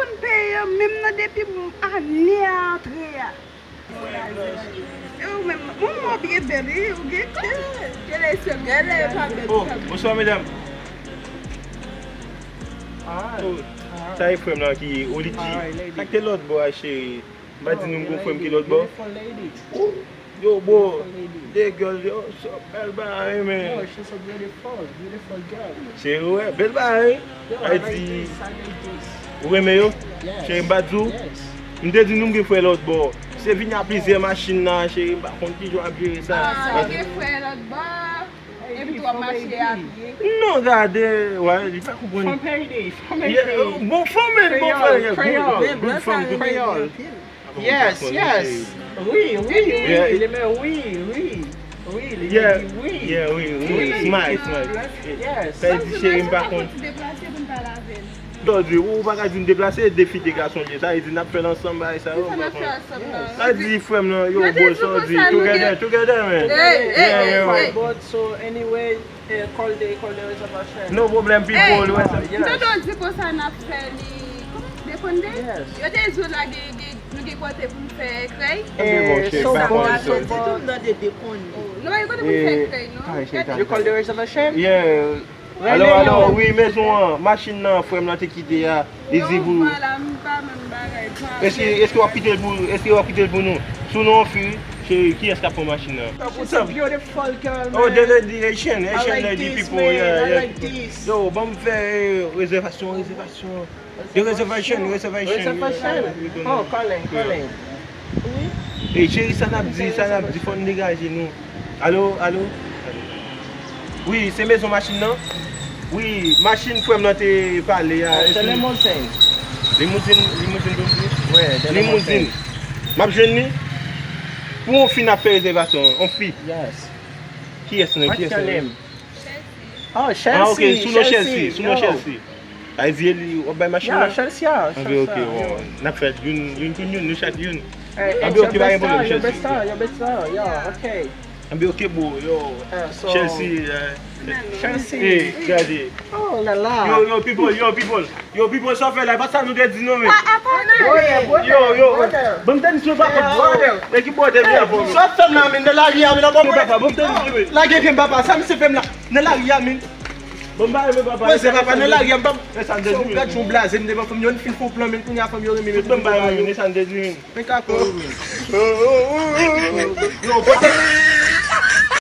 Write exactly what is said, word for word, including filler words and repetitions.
M peye menm nan depi ane a antre a. E ou menm, ou mò byen bèl, wi, ou gen kè. Gade se gade pa bèl. Oh, bonswa, medam. Oh, sa e frè m lan ki Olidji. Sa k te lòt bò a, cheri? M pa di nou m gon frè m ki lòt bò. Yo, bro, de gèl yo, so bèl bagay, men. Cheri, wè, bèl bagay. Ay di, ou renmen yo? Cheri, m pa di w. M te di nou m gen frè lòt bò. Se vini a plizyè machin nan, cheri, m pa konn kijan w ap jere sa. Ah, ou gen frè lòt bò? Epi tou w ap mache a pye. Non, gade, wè, li pa konprann. Fanm peyday, fanm peyday. Bon, fanm, men, bon, fanm, good, good fanm, good. Kreyòl. Yes, yes. Wi, wi, wi, li men wi, wi. Wi, li men wi. Yeah, wi, wi. Smile, smile. Yes. Sa di cheri m pa konn. Sa w di, ou pa ka di m deplase, de fi de gason je. Sa vle di n ap fè l ansanm bagay sa yo, m pa konn. Sa di frè m nan, yo, bro, sa w di, together, together, man. Hey, hey, hey, hey. But so anyway, eh, call the, call the reservation. No problem, people. Hey, m tande w di konsa n ap fè li, kòman, depann de? Yes. Yo te di w la gen, gen, nou gen kote pou n fè krèy. Eh, so bon, so bon. Di tou m tande depann. Oh, nou pa gen kote pou n fè krèy, non? You call the reservation? Yeah. Alò, alò, wi, mezon an, machin nan, frè m nan te kite a. Li di pou. Eske, eske w ap kite l pou, eske w ap kite l pou nou? Sou non fi, cheri, kiyès k ap pran machin nan? She's a beautiful girl, man. Oh, the lady, Haitian, Haitian lady people, yeah, yeah. I like this. Yo, ban m fè, eh, rezèvasyon, rezèvasyon. The reservation, reservation. Reservation? Oh, calling, calling. Ey, cheri, sa n ap di, sa n ap di, fò n degaje nou. Alo, alo? Wi, se mezon machin nan? Wi, machin frè m nan te pale a. Se Limousin. Limousin, Limousin, Limousin. Wi, se Limousin. M ap jwenn li? Pou yon fi n ap fè rezèvasyon, yon fi. Yes. Kiyès nan, kiyès nan? Oh, Chelsea. Ah, ok, sou non Chelsea, sou non Chelsea. Sa vle di w ap bay machin nan? Yeah, Chelsea, yeah. Anben, ok, bon. N ap fè youn, youn pou youn, nou chak youn. Anben, ok, pa gen pwoblèm, Chelsea. Yo bet sa, yo bet sa, yeah, ok. Anben, ok, bro, yo. Chelsea, eh. Chelsea. Eh, gade. Oh la la. Yo, yo, people, yo, people. Yo, people, sa w fè la, e pa sa nou te di non, men. Yo, yo. Ban m tenis mwen, papa. E ki bò tenis la pou mwen? Sa w fè m la, men, nan lari a, men, nan papa, ban m tenis mwen. Lage pye m, papa, sa misye fè m la. Nan lari a, men. Bon, ba, men, papa. Mwen se papa nan lari a, m pap. E sa n te di, men. Gad yon blaze m devan fanm yo, n fin fè yon plan, men, kounye a fanm yo renmen, men. Ban m ba, men, e sa n te di, men. Men ka kò, men. Yo, papa.